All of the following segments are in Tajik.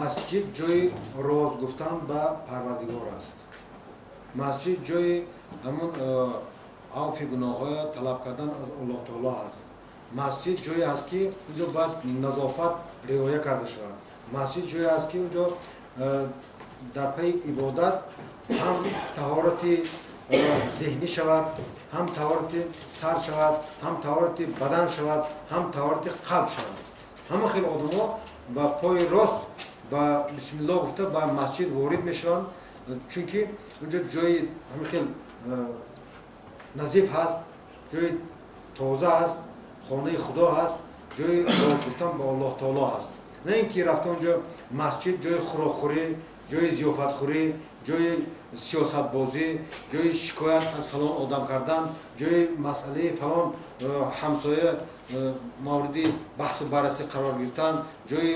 Масҷид ҷои роз гуфтан ба Парвардигор аст. Масҷид ҷои ҳамун авфи гуноҳҳоя талаб кардан аз Аллоҳ таоло аст. Масҷид ҷое аст, ки унҷо бояд назофат риоя карда шавад. Масҷид ҷое аст, ки унҷо дар пайи ибодат ҳам таҳорати зеҳнӣ шавад, ҳам таҳорати сар шавад, ҳам таҳорати бадан шавад, ҳам таҳорати қалб шавад. Ҳама хел одамо ба пои рост ба бисмиллоҳ гуфта ба масҷид ворид мешаванд, чунки унҷо ҷои ҳамин хел назиф ҳаст, ҷои тоза ҳаст, хонаи Худо ҳаст, ҷои рост гуфтан ба Аллоҳ таоло ҳаст. На ин ки рафта унҷо масҷид ҷои хӯрокхӯрӣ, ҷои зиёфатхӯрӣ, ҷои сиёсатбозӣ, ҷои шикоят аз фалон одам кардан, ҷои масъалаи фалон ҳамсоя мавриди баҳсу баррасӣ қарор гирифтан, ҷои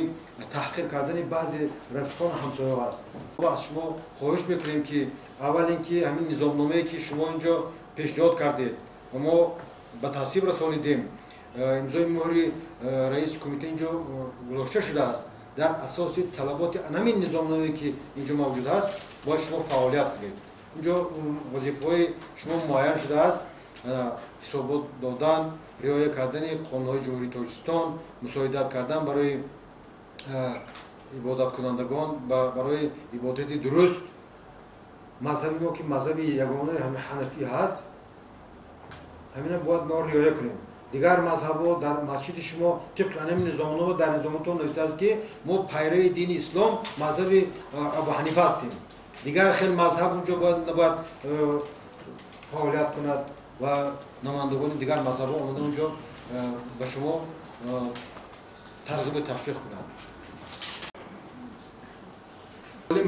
таҳқир кардани баъзе рафиқону ҳамсояҳо аст. Мо аз шумо хоҳиш мекунем, ки аввал ин ки ҳамин низомномае, ки шумо инҷо пешниҳод кардед ва мо ба тасвиб расонидем, имзои муҳри раиси кумита инҷо гузошта шудааст, дар асоси талаботи ҳамин низомномае, ки инҷо мавҷуд аст, бояд шумо фаъолият кунед. Инҷо вазифаҳои шумо муайян шудааст: ҳисобот додан, риоя кардани қонунҳои Ҷумҳурии Тоҷикистон, мусоидат кардан барои ибодаткунандагон барои ибодати дуруст. Мазҳаби мо, ки мазҳаби ягонаи ҳамин ҳанафӣ ҳаст, ҳамина бояд мо риоя кунем. Дигар мазҳабҳо дар масҷиди шумо тибқи ҳамин низомнома дар низомноматон навиштааст, ки мо пайрави дини ислом, мазҳаби Абу Ҳанифа ҳастем. Дигар хел мазҳаб унҷо набояд фаъолият кунад ва намояндагони дигар мазҳабҳо омада унҷо ба шумо тарғибу ташвиқ кунанд.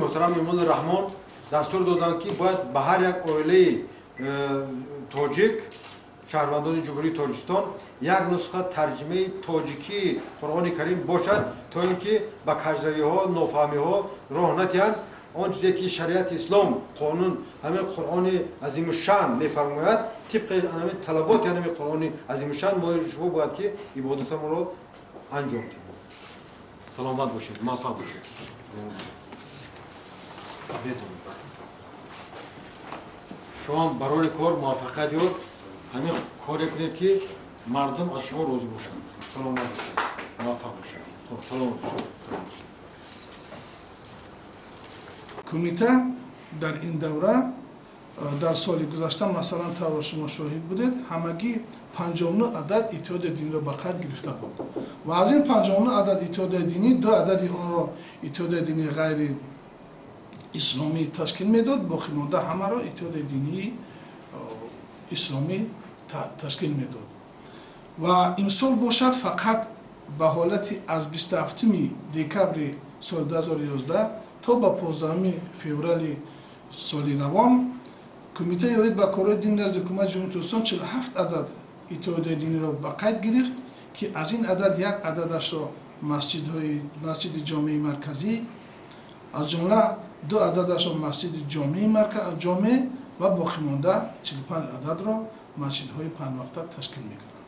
Муҳтарам Эмомалӣ Раҳмон дастур доданд, ки бояд ба ҳар як оилаи тоҷик, шаҳрвандони Ҷумҳурии Тоҷикистон, як нусха тарҷимаи тоҷикии Қуръони Карим бошад, то ин ки ба кажравиҳо, нофаҳмиҳо роҳ надиҳанд. Он чизе ки шариати ислом, қонун, ҳамин Қуръони азимушшаън мефармояд, тибқи ҳамин талаботи ҳамин Қуръони азимушшаън мо шумо бояд ки ибодатамонро анҷом диҳем. Саломат бошед, муваффақ бошед. Шумо барои кор муваффақият ёб, ҳамин коре кунед, ки мардум аз шумо розӣ бошанд. Саломат бошед, муваффақ бошед. Хуб, саломат бошед. Кумита дар ин давра, дар соли гузашта, масалан, тавр шумо шоҳид будед, ҳамагӣ 59 адад иттиҳодияи диниро ба қайд гирифта буд ва аз ин 59 адад иттиҳодияи динӣ 2 адади онро иттиҳодияи динии ғайри исломӣ ташкил медод, боқимонда ҳамаро иттиҳодияи динии исломӣ ташкил медод. Ва имсол бошад, фақат ба ҳолати аз 27 декабри соли 2011 то ба 15 феврали соли равон Кумитаи оид ба корҳои дин назди Ҳукумати Ҷумҳурии Тоҷикистон 47 адад иттиҳодияи диниро ба қайд гирифт, ки аз ин адад як ададашро масҷиди ҷомеи марказӣ, аз ҷумла 2 ададашро масҷиди ҷомеи ҷомеъ ва боқимонда 45 ададро масҷидҳои панҷвақта ташкил мекунад.